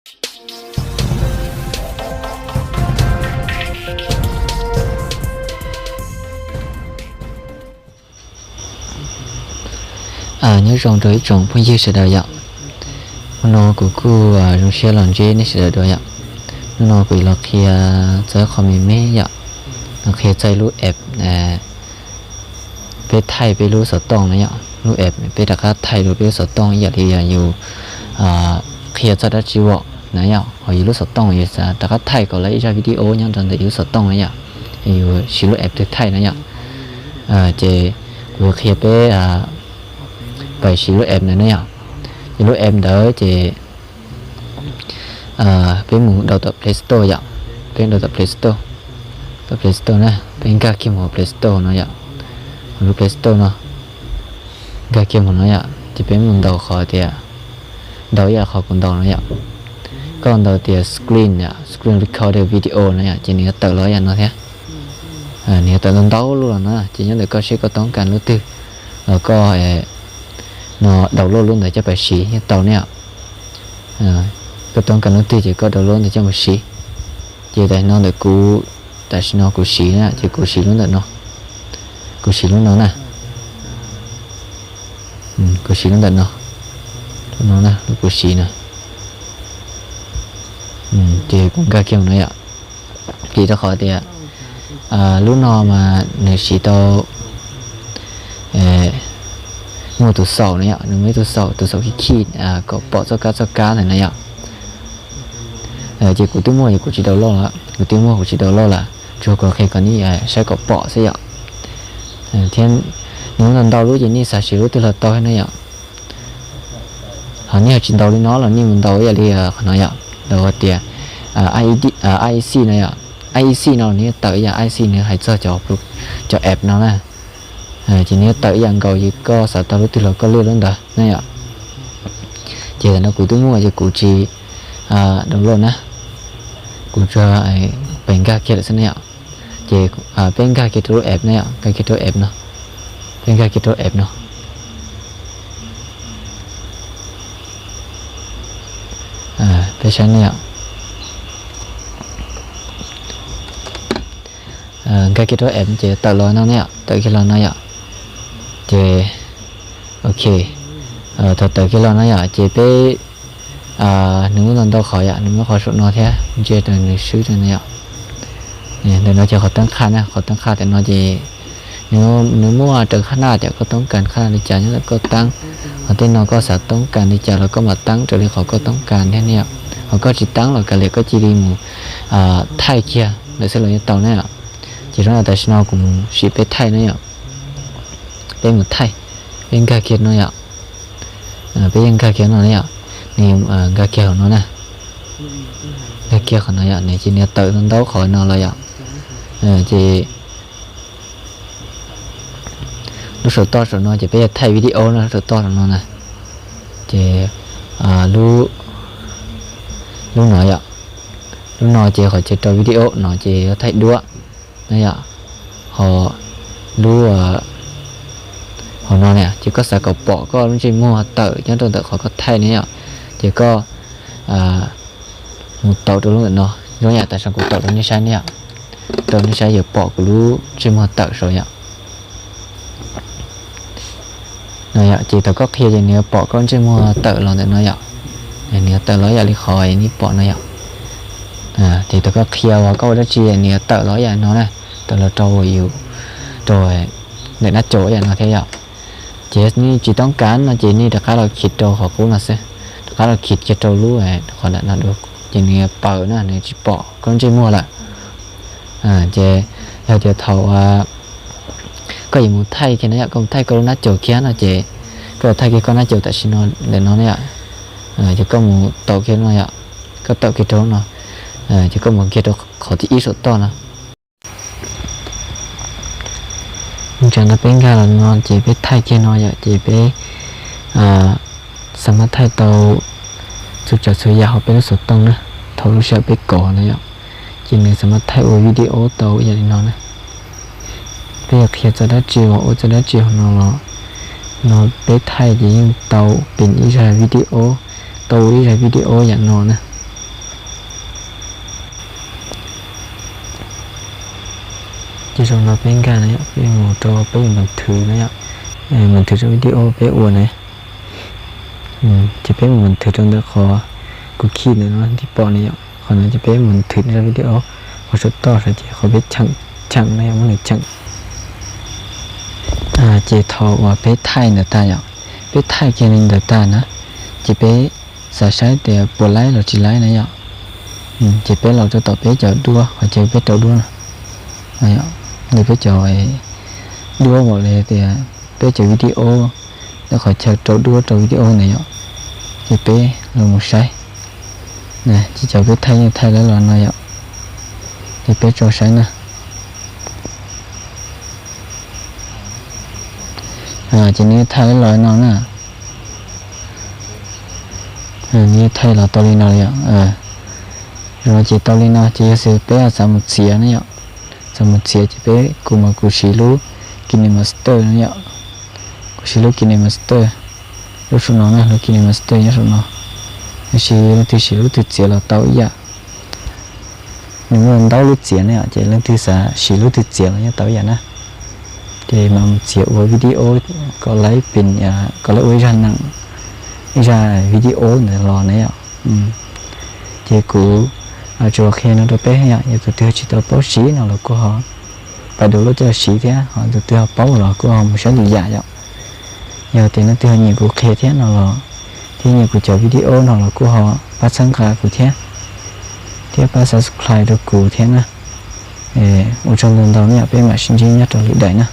Nyob zoo rau ib tsoom phooj ywg sawv daws yom. Hnub no kuv kuj zoo siab los ntsib nej sawv daws dua yom. Hnub no kuv yuav los qhia txog qhov me me yom, los qhia txog lub app peb thaij peb lub xov tooj na yom, lub app peb rov qab thaij rau peb lub xov tooj ib yam li yus qhia txog dab tsi vom na yom, ho yus lub xov tooj yus xav rov qab thaij kom lawv ib zaj video nyob rau ntawm yus lub xov tooj na yom, yus siv lub app twg thaij na yom. Ces kuv yuav qhia peb pais siv lub app ntawd na yom. Ces lub app ntawd ces peb mus download tom Play Store yom, peb download tom Play Store, tom Play Store na, peb nkag kiag mus Play Store no yom, lub Play Store no, nkag kiag mus no yom, ces peb mus ntaus qhov tias, ntaus ib yam qhov kuv ntaus no yom, koj ntaus tias screen yom, screen recorder video no yom, ces nws yuav tawm los ib yam no thiab. Nws yuav tawm ntau ntau lub los no, ces nyob ntawm koj seb koj toob kas lub twg los koj no download lub ntawd coj pais siv yeej tau ne yom. Koj toob kas lub twg ces koj download ntawd coj mus siv. Ces tam sim no ntawm kuv, tam sim no kuv siv na, ces kuv siv lub ntawm no, kuv siv lub no na, kuv siv lub ntawm no, lub no na, lub kuv siv na. Ces kuv nkag kiag no yom, vim rau qhov tias lub no mas nws siv tau muaj tus xaum na yom, nws muaj ib tug xaum, tus xaum khij khij kom pom txoj kab txoj kab ntawd na yom. Ces kuv twb muaj ces kuv tsis download lawm, kuv twb muaj kuv tsis download lawm, tsuas kom qhia kom nej saib kom pom xwb yom. Thiab nws muaj ntau ntau lub ces nej xav siv lub twg los tau thiab na yom. Ho nej ho tsis ntaus li no los nej mus ntaus ib yam li qhov no yom, lawv tias I E C no yom, I E C no nws yuav tawm ib yam, I E C nws hais txog cov app no na. Ces nws yuav tawm ib yam nkaus yus koj xav tau lub twg los koj liaj lub ntawd na yom. Ces tam no kuv twb muaj ces kuv tsis download na, kuv tsuas pem nkag kiag lawm xwb na yom. Ces peb nkag kiag rau lub app na yom, nkag kiag rau app no, peb nkag kiag rau app no. Peb saib ne yom, nkag kiag rau app ces tawm los no ne yom, tawm kiag los no yom. Ces ok, thaum tawm kiag los no yom ces peb, nws muaj ntau ntau qhov yom, nws muaj qhov saum no thiab, ntsia rau nws swb rau no yom. Ntawm no ces qhov teeb qhaj na, qhov teeb qhaj tam no ces nws muaj raws qhab naj tias koj toob kas qhab naj li cas nyob ntawm koj teeb. Ho tej no koj xav toob kas li cas los koj mam teeb raws li qhov koj toob kas thiab ne yom. Ho koj tsis teeb los kav liam koj cia li mus thaij kiag lawm xwb los yeej tau na yom. Ces zoo no tam sim no kuv mus sim peb thaij na yom. Peb mus thaij, peb nkag kiag no yom. Peb yeej nkag kiag no na yom, nws nkag kiag hauv no na, nkag kiag qhov no yom, nws ces nws tawm ntau ntau qhov no los yom. Ces lub saum toj saum no ces peb yuav thaij video no, lub saum toj saum no na. Ces lub, lub no yom, lub no ces qhov chaw rau video no ces yuav thaij duab na yom. Ho lub, hauv no na ces koj xav kom pom koj lub ntsej muag tawm nyob rau ntawm qhov koj thaij ne yom, ces koj mus taus rau lub ntawm no, zoo yam tam sim no kuv taus rau nej saib ne yom, rau nej saib yuav pom kuv lub ntsej muag tawm saud yom. No yom, ces thaum koj qhia ces nws yuav pom koj ntsej muag tawm los ntawm no yom, nws yuav tawm los ib yam li qhov nej pom no yom. Ces thaum koj qhia uas koj ua dab tsi nws yuav tawm los ib yam no na, tawm los rau yus, rau ntawm nab caus ib yam no thiab yom. Ces nej tsis toob kas no ces nej rov qab los khi rau qhov qub no xwb, rov qab los khi kiag rau lub qhov ntawm no dua, ces nws yuav paws na, nws tsis pom koj ntsej muag lawm. Ces yog tias thaum koj yuav mus thaij kiag no yom, koj mus thaij koj lub nab caus kiag no ces koj thaij kiag koj nab caus tam sim no ntawm no na yom, ces koj mus taus kiag no yom, koj taus kiag rau no, ces koj mus kiag rau qhov thib ib saum toj no. Ntawm no peb nkag los no ces peb thaij kiag no yom, ces peb xam maj thaij tau txhua tsav txhua yam hauv peb lub xov tooj na, thaum lub sij hawm peb kov no yom, ces nws xam maj thaij ua video tau ib yam li no na. Peb yuav qhia txog dab tsi los ua txog dab tsi hauv no los, no peb thaij ces yeej tau pem ib zaj video, tau ua ib zaj video yam no na. Ces zaum no peb nkag na yom, peb mus rau peb mus nthwv na yom, mus nthwv rau video peb ua na. Ces peb mus nthwv rau ntawm qhov kuv khij ntawm no tib pom na yom, qhov no ces peb mus nthwv rau video qhov saum toj sav ces qhov peb cheem, cheem na yom, muab nws cheem. Ces thaum uas peb thaij ntawd tag yom, peb thaij kiag li ntawd tag na, ces peb xav saib tias puas laib los tsis laib na yom. Ces peb los rau tom peb cov duab, qhov chaw peb rau duab no, peb cov duab, pom li tias peb cov video, qhov chaw rau duab rau video na yom. Ces peb los mus saib, ces cov peb thaij yeej thaij laib los no yom. Ces peb tso saib na. Ces nws thaij laib los no na. Nws thaij los tau li no li yom. Zaum no ces tau li no ces yog xwb peb xav mus txiav na yom. Xav mus txiav ces peb, kuv mas kuv siv lub KineMaster no yom. Kuv siv lub KineMaster, lub saum no na, lub KineMaster nyob saum no. Tab sis leej twg siv lub twg txiav los tau ib yam. Nws muaj ntau lub txiav na yom, ces leej twg xav siv lub twg txiav los yeej tau ib yam na. Ces mam mus txiav ua video kom laib pes, kom laib ua ib zaj neeg, ib zaj video ntawd los na yom. Ces kuv tsuas qhia no rau peb yom, yog tus twg tsis tau paub siv no los kuj ho pab du lub coj siv thiab, ho tus twg ho paub los kuj ho mus saib lwm yam yom. Yog tias leej twg ho nyiam kuv qhia thiab no los, thiab nyiam kuv cov video no los kuj ho pab txhawb nqa kuv thiab, thiab pab subscribe rau kuv thiab na. Ua tsaug ntau ntau na yom, peb mam sib ntsib nyob rau lwm daim na.